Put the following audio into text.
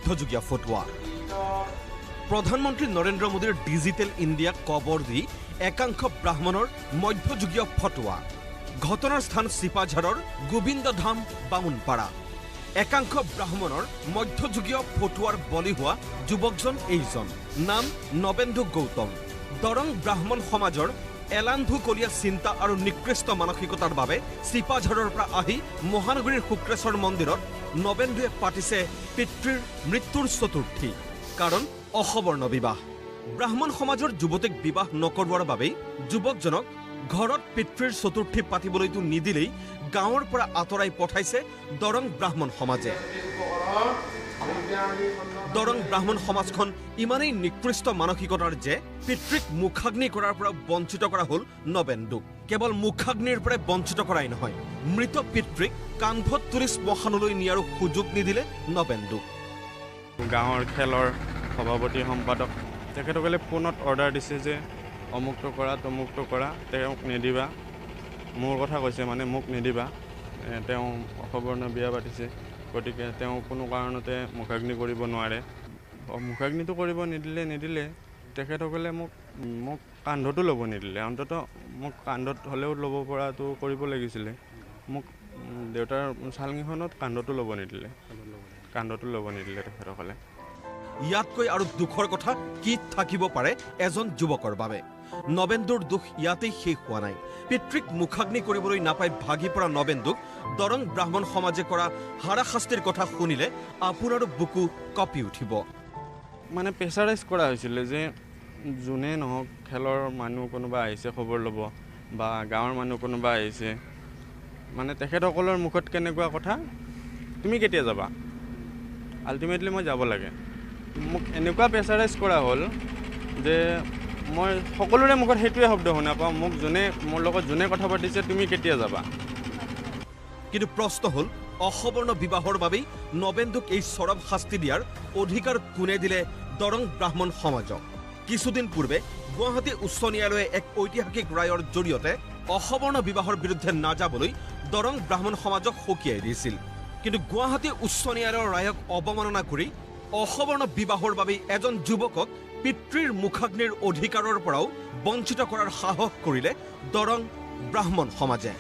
মধ্যযুগীয় ফটোৱা। প্ৰধানমন্ত্ৰী নৰেন্দ্ৰ মোদীৰ ডিজিটেল ইণ্ডিয়াক কবৰ দি একাংশ ব্ৰাহ্মণৰ মধ্যযুগীয় ফটোৱা। ঘটনাৰ স্থান চিপাঝাৰৰ গোবিন্দধাম বামুণপাৰা। একাংশ ব্ৰাহ্মণৰ মধ্যযুগীয় ফটোৱাৰ বলি হোৱা যুৱকজন এইজন, নাম নবেন্দু গৌতম। দৰং ব্ৰাহ্মণ সমাজৰ এলান্ধুকলীয়া চিন্তা আৰু নিকৃষ্ট মানসিকতাৰ বাবে চিপাঝাৰৰ পৰা আহি মহানগৰীৰ শুক্ৰেশ্বৰ মন্দিৰত নবেন্দুৱে পাতিছে পিতৃৰ মৃত্যুৰ চতুৰ্থী। কাৰণ অসবৰ্ণ বিবাহ। ব্ৰাহ্মণ সমাজৰ যুৱতীক বিবাহ নকৰোৱাৰ বাবেই যুৱকজনক ঘৰত পিতৃৰ চতুৰ্থী পাতিবলৈতো নিদিলেই, গাঁৱৰ পৰা আঁতৰাই পঠাইছে দৰং ব্ৰাহ্মণ সমাজে। দৰং ব্ৰাহ্মণ সমাজখন ইমানেই নিকৃষ্ট মানসিকতাৰ যে পিতৃক মুখাগ্নি কৰাৰ পৰা বঞ্চিত কৰা হ'ল নবেন্দুক। কেৱল মুখাগ্নিৰ পৰাই বঞ্চিত কৰাই নহয়, মৃত পিতৃক কান্ধত তুলি শ্মশানলৈ নিয়াৰো সুযোগ নিদিলে নবেন্দুক। গাঁৱৰ খেলৰ সভাপতি, সম্পাদক তেখেতসকলে ফোনত অৰ্ডাৰ দিছে যে অমুকটো কৰা, তমুকটো কৰা, তেওঁক নিদিবা। মোৰ কথা কৈছে, মানে মোক নিদিবা, তেওঁ অসবৰ্ণ বিয়া পাতিছে, গতিকে তেওঁ কোনো কাৰণতে মুখাগ্নি কৰিব নোৱাৰে। মুখাগ্নিটো কৰিব নিদিলে তেখেতসকলে মোক কান্ধতো ল'ব নিদিলে। অন্ততঃ মোক কান্ধত হ'লেও ল'ব পৰাটো কৰিব লাগিছিলে। মোক দেউতাৰ চালনীখনত কান্ধতো ল'ব নিদিলে, কান্ধতো ল'ব নিদিলে তেখেতসকলে। ইয়াতকৈ আৰু দুখৰ কথা কি থাকিব পাৰে এজন যুৱকৰ বাবে? নবেন্দুৰ দুখ ইয়াতেই শেষ হোৱা নাই। পিতৃক মুখাগ্নি কৰিবলৈ নাপাই ভাগি পৰা নবেন্দুক দৰং ব্ৰাহ্মণ সমাজে কৰা হাৰাশাস্তিৰ কথা শুনিলে আপোনাৰো বুকু কঁপি উঠিব। মানে প্ৰেছাৰাইজ কৰা হৈছিলে যে যোনে নহওক, খেলৰ মানুহ কোনোবা আহিছে খবৰ ল'ব বা গাঁৱৰ মানুহ কোনোবা আহিছে, মানে তেখেতসকলৰ মুখত কেনেকুৱা কথা, তুমি কেতিয়া যাবা? আল্টিমেটলি মই যাব লাগে। মোক এনেকুৱা প্ৰেছাৰাইজ কৰা হ'ল যে মই সকলোৰে মুখত সেইটোৱে শব্দ শুনা পাওঁ, মোক যোনে, মোৰ লগত যোনে কথা পাতিছে, তুমি কেতিয়া যাবা? কিন্তু প্ৰশ্ন হ'ল, অসবৰ্ণ বিবাহৰ বাবেই নবেন্দুক এই চৰম শাস্তি দিয়াৰ অধিকাৰ কোনে দিলে দৰং ব্ৰাহ্মণ সমাজক? কিছুদিন পূৰ্বে গুৱাহাটী উচ্চ ন্যায়ালয়ে এক ঐতিহাসিক ৰায়ৰ জৰিয়তে অসবৰ্ণ বিবাহৰ বিৰুদ্ধে নাযাবলৈ দৰং ব্ৰাহ্মণ সমাজক সকীয়াই দিছিল। কিন্তু গুৱাহাটী উচ্চ ন্যায়ালয়ৰ ৰায়ক অৱমাননা কৰি অসবৰ্ণ বিবাহৰ বাবেই এজন যুৱকক পিতৃৰ মুখাগ্নিৰ অধিকাৰৰ পৰাও বঞ্চিত কৰাৰ সাহস কৰিলে দৰং ব্ৰাহ্মণ সমাজে।